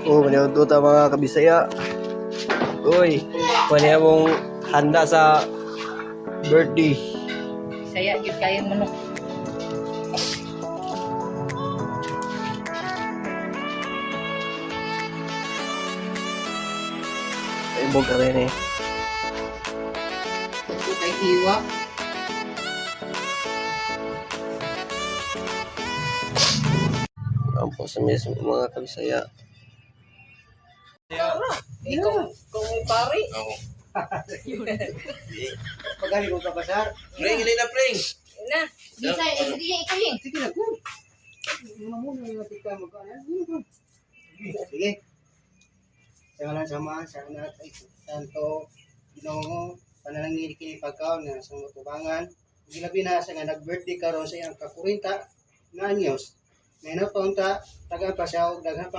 Oh, maniudto ta, mga kabisaya. Uy, kani among handa sa birthday. Saya gyud kayo manok. Ibog ka rin eh. Ito kay hiwa. Ang po sa mismo, mga kabisaya. Ikaw, kung may pari. Ako. Pagaling ko kapasar. Pring, ilay na, pring. Na. Bisa, eh, sige, ikaw yun. Sige na ko. Muna na kita mag ano. Sige. Sa ngalan sa Ama, sa Anak, ay sa Santo, Ginoo, panalangin kini pagkaon nga sa mga tubangan. Gilabi na sa nga nag-birthday karon sa iyang ka-40 nga anyos. May pa unta, tagaan pa siya og daghan pa.